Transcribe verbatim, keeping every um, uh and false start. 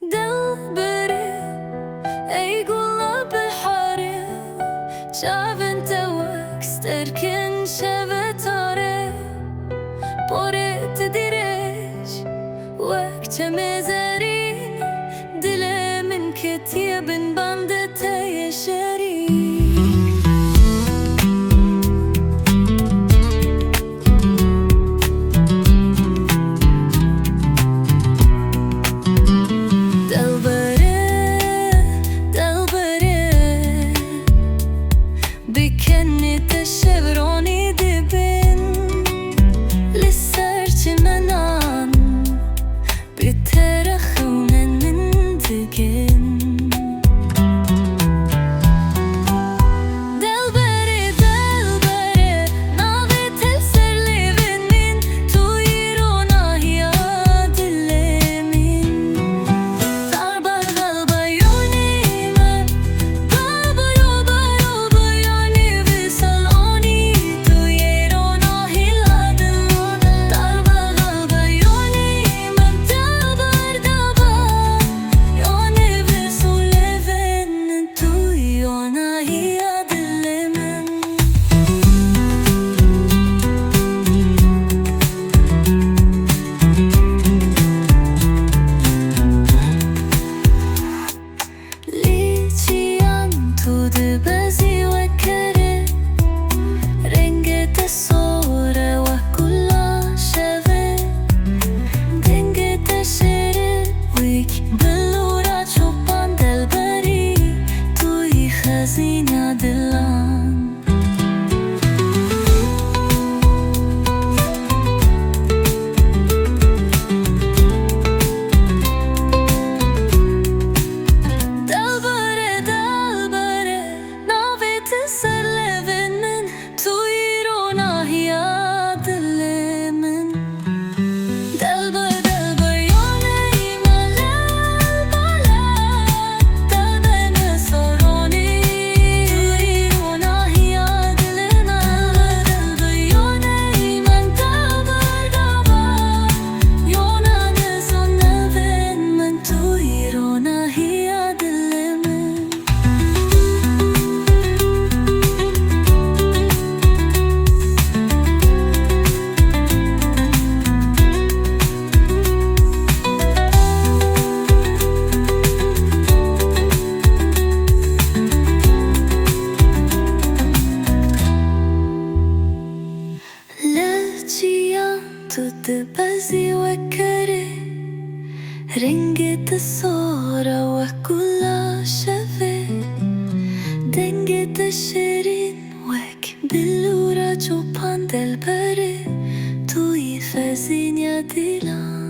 Delberê, ey gula biharê, çavên te wek sterkên şeve tare, porê te dirêj wek çemê zerîn, dilê min ketiye bin bandê te yê şerîn. Delberê, delberê, bi kenê te şevronî dibin, li ser çimenan bi te re xewnen min digin. Delberê, delberê, navê te li ser lêvên min, tu yî ronahiya dilê min. Darba, darba, yonê me, darba, yoba, yoba, yonê vîsal onî, tu yê ronahiya dilê min. Darba, darba, yonê me, dabar, dabar, yonê vîsal lêvên min, tu yî ronahiya dilê min. Li çiyan tu dibezî wek kerê, rengê te sor e wek gula şevê, dengê te şêrîn wek bilûra çopan, delberî tu yî xezîna dilan. Delberê, delberê, navê te ser lêvên min, tu yî ronahiya dilê min. Delber, delber, yonê me, lal, lal, delber me soronî, tu yî ronahiya dilê min. Delber, delber, yonê me, dabar, dabar, yona ne son lêvên min, tu yî ronahiya dilê min. Li çiyan tu dibezî wek kerê, rengê te sor e wek gula şevê, dengê te şêrîn wek bilûra çopan, delberê tu yî xezîna dilan.